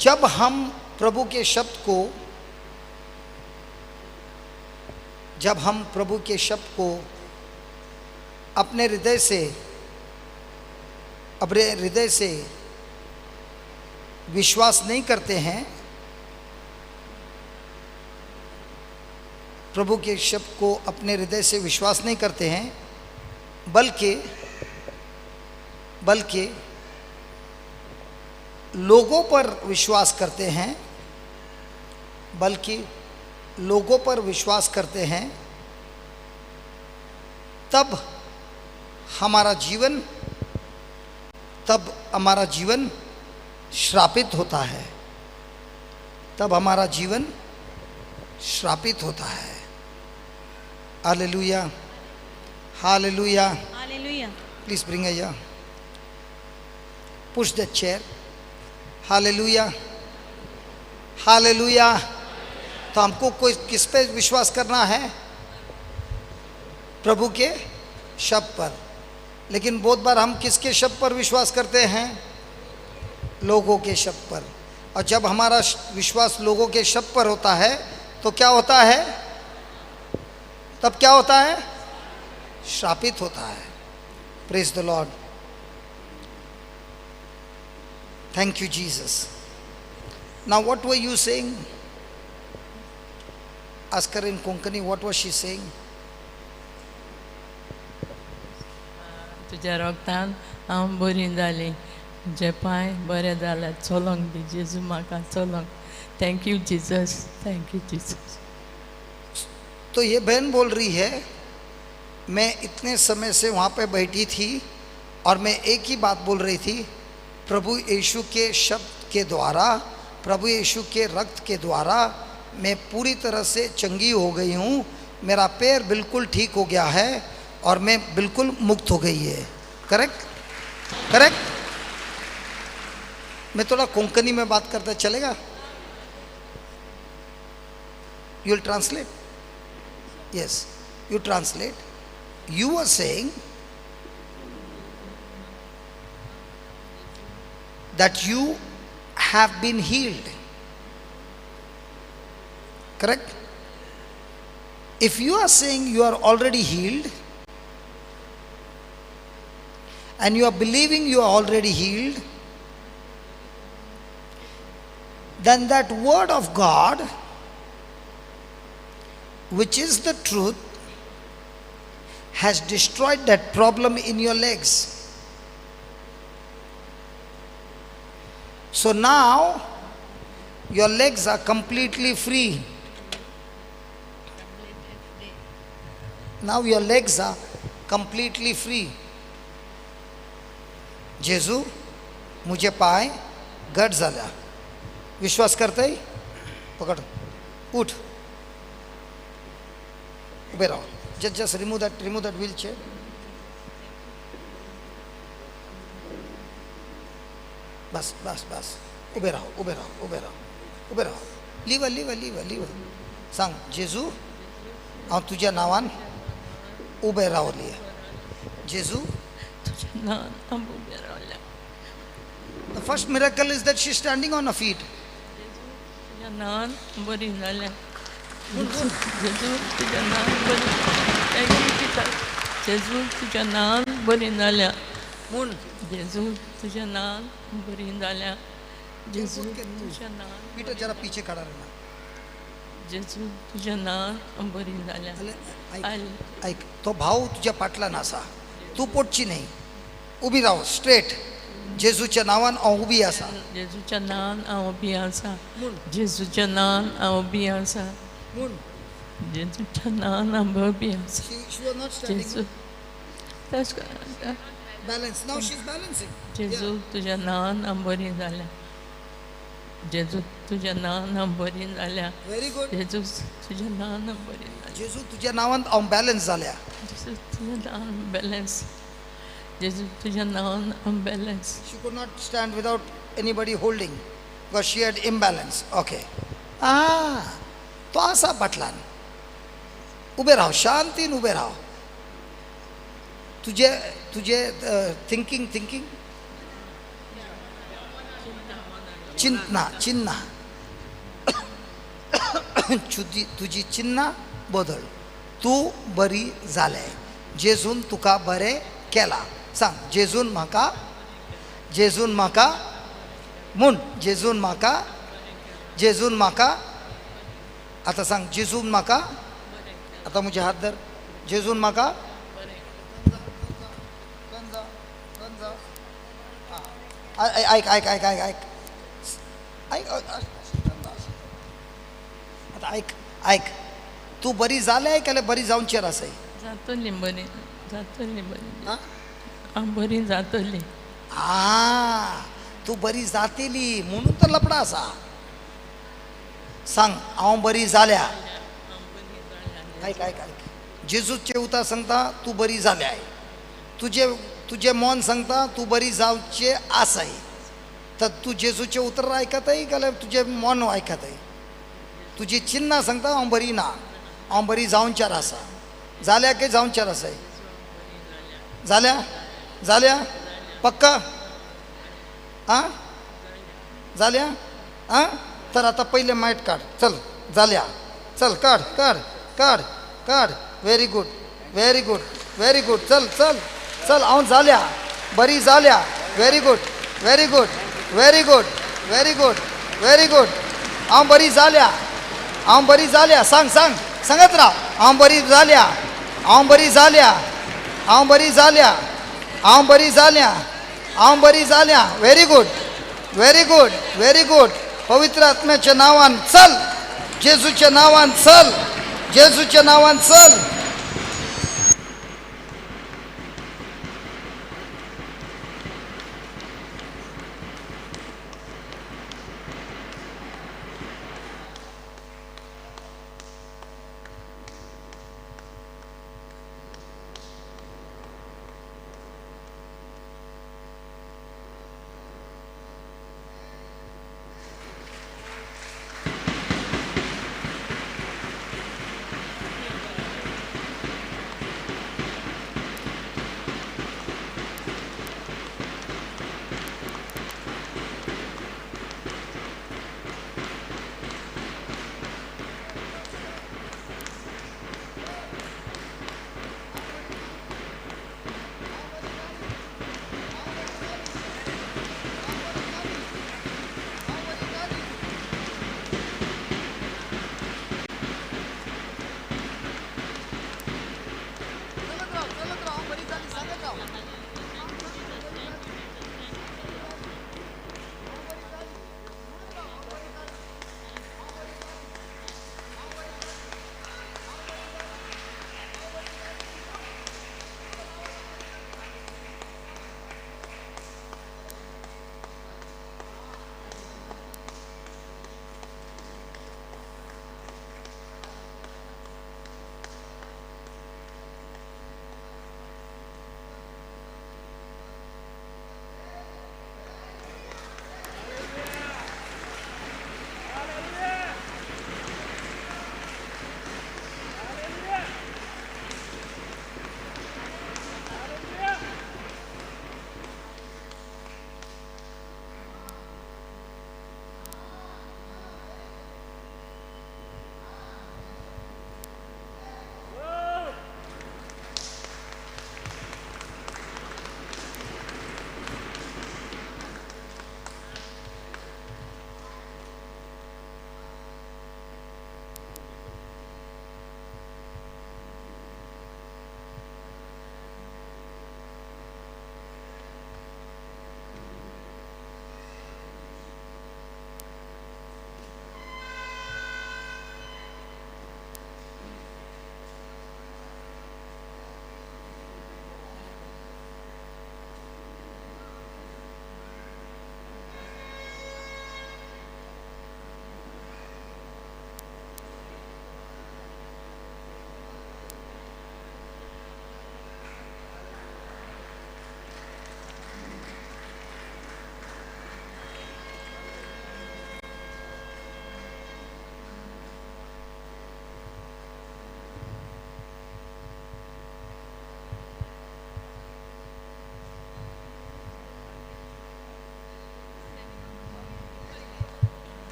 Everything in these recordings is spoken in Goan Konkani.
जब हम प्रभु के शब्द को, जब हम प्रभु के शब्द को अपने हृदय से, अपने हृदय से विश्वास नहीं करते हैं, प्रभु के शब्द को अपने हृदय से विश्वास नहीं करते हैं, बल्कि बल्कि लोगों पर विश्वास करते हैं, बल्कि लोगों पर विश्वास करते हैं, तब हमारा जीवन, तब हमारा जीवन श्रापित होता है, तब हमारा जीवन श्रापित होता है। Hallelujah, hallelujah. Hallelujah. Please bring here, push the chair. Hallelujah, hallelujah. तो हमको कोई किस पे विश्वास करना है? प्रभु के शब्द पर। लेकिन बहुत बार हम किसके शब्द पर विश्वास करते हैं? लोगों के शब्द पर। और जब हमारा विश्वास लोगों के शब्द पर होता है तो क्या होता है? तब क्या होता है? श्रापित होता है। Praise the Lord. Thank you Jesus. Now what were you saying? Ask her in Konkani, what was she saying? तुज्या रोगतान हांव बरी जाली, म्हजे पांय बरे जाले, चलोंक दी जेजू म्हाका चलोंक। Thank you Jesus, thank you Jesus. तो ये बहन बोल रही है, मैं इतने समय से वहाँ पे बैठी थी और मैं एक ही बात बोल रही थी, प्रभु यीशु के शब्द के द्वारा, प्रभु यीशु के रक्त के द्वारा मैं पूरी तरह से चंगी हो गई हूँ, मेरा पैर बिल्कुल ठीक हो गया है और मैं बिल्कुल मुक्त हो गई है। करेक्ट? करेक्ट? मैं थोड़ा कोंकणी में बात करता चलेगा? You will translate? Yes, you translate. You are saying that you have been healed. Correct? If you are saying you are already healed and you are believing you are already healed, then that word of God, which is the truth, has destroyed that problem in your legs. So now your legs are completely free. Now your legs are completely free. जेजू मुझे पाय घट झाल्या, विश्वास करताय? पकड, उठ, उभे राहा. Just just remove that, remove that wheelchair. बस बस बस, उभे राहो, उभे राहो, उभे राहो, उभे राहो. Live live live live. सांग, जेजू हांव तुज्या नांवान उबे रावली. जेजू तुज्या नांवान हांव उबें रावलें. The first miracle is that she's standing on her feet. तुज्या नांवान बरी जालें. जेजू तुज्या नांवान बरी. Thank you Jesus. जेजू तुज्या नांवान बरी जाल्या. म्हूण जेजू तुज्या नांवान बरी जाल्या. जेजू तुज्या नांवान. पीटर जरा पीछे खड़ा रहना. जेजू तुज्या नांवान बरी जाल्या. ऐक, ऐक, तो भाऊ तुझ्या पाटलान आसा, तूं पोटची न्ही, उबी राव स्ट्रेट. जेजूच्या नांवान हांव उबी आसा. जेजूच्या नांवान हांव उबी आसा. जेजूच्या नांवान हांव उबी आसा. जेजूच्या नांवान हांव उबी आसा. जेजू balance. Now she is balancing. जेजू तुज्या नांवान हांव बरी जाल्या. जेजू तुज्या नांवान हांव बरी जाल्या. Very good. जेजू तुज्या नांवान हांव बरी जाल्या. जेजू तुज्या नांवान हांव बॅलन्स जाल्या. जेजू तुज्या नांवान बॅलन्स. जेजू तुज्या नांवान हांव balance. She could not stand without anybody holding because she had imbalance. Okay. Ah, तो आसा पाटलान. उबे राव, शांतीन उबे राव. तुझे तुझे थिंकिंग थिंकिंग चिंतना चिन्ना तुजी चिन्ना बदल. तूं बरी जालें. जेजून तुका बरें केलां. सांग जेजून म्हाका, जेजून म्हाका म्हूण, जेजून म्हाका, जेजून म्हाका. आतां सांग जेजून म्हाका. आतां म्हजे हात धर. जेजून म्हाका. ऐक ऐक ऐक ऐक ऐक ऐक आतां ऐक ऐक. तूं बरी जालें जाल्यार बरी जावचेर आसाय? जातली बरी, जातली बरी. हांव बरी जातली. आ तूं बरी जातली म्हणून तर लपडा आसा. सांग हांव बरी जाल्या. ऐक ऐक ऐक. जेजूचे उतर सांगता तूं बरी जाल्याय. तुजें तुजें मन सांगता तूं बरी जावचें आसाय. तर तूं जेजूचें उतर आयकताय जाल्यार तुजें मन आयकताय? तुजी चिन्नां सांगता हांव बरी ना, हांव बरी जावच्यार आसा. जाल्या काय जावच्यार आसाय? जाल्या? जाल्या पक्का? आं जाल्या? आं तर आतां पयलें मायट काड. चल जाल्या. चल काड काड काड काड. Very good very good very good. चल चल चल हांव जाल्या, बरी जाल्या. Very good very good very good very good very good. हांव बरी जाल्या, हांव बरी जाल्या. सांग सांग सांगत राव. हांव बरी जाल्या, हांव बरी जाल्या, हांव बरी जाल्या, हांव बरी जाल्या, हांव बरी जाल्या. Very good very good very good. पवित्र आत्म्याच्या नांवान चल, जेजूच्या नांवान चल, जेजूच्या नांवान चल.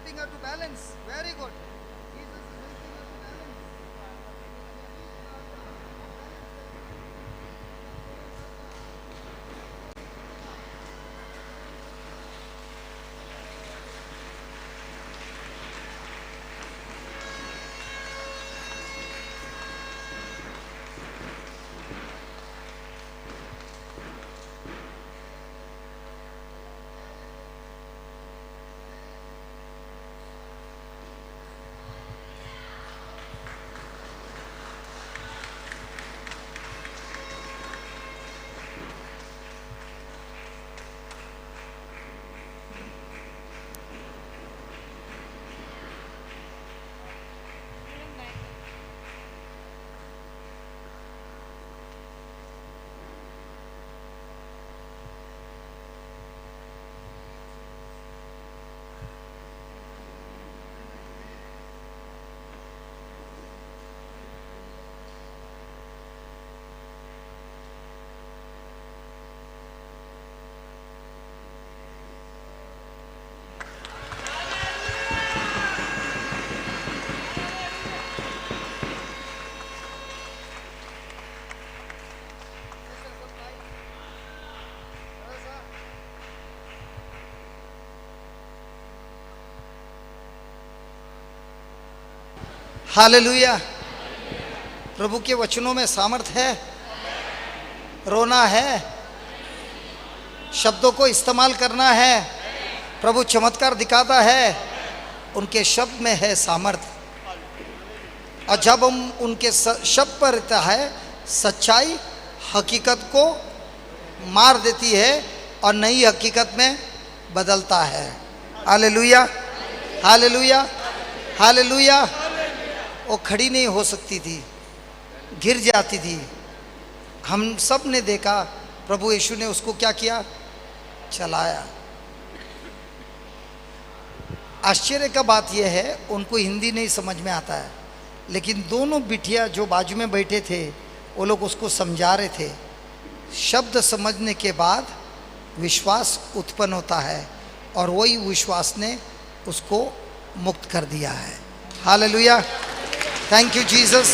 helping her to balance. Very good. Jesus is helping her to balance. Hallelujah. Prabhu K वचनों में सामर्थ है। रोना है, शब्दों को इस्तेमाल करना है। प्रभु चमत्कार दिखाता है, उनके शब्द में है सामर्थ। और जब हम उनके शब्द पर रहता है, सच्चाई हकीकत को मार देती है और नई हकीकत में बदलता है। Hallelujah, hallelujah, hallelujah. वो खड़ी नहीं हो सकती थी, गिर जाती थी। हम सब ने देखा प्रभु यीशु ने उसको क्या किया, चलाया। आश्चर्य का बात यह है, उनको हिंदी नहीं समझ में आता है, लेकिन दोनों बिटिया जो बाजू में बैठे थे वो लोग उसको समझा रहे थे। शब्द समझने के बाद विश्वास उत्पन्न होता है और वही विश्वास ने उसको मुक्त कर दिया है। Hallelujah, thank you Jesus.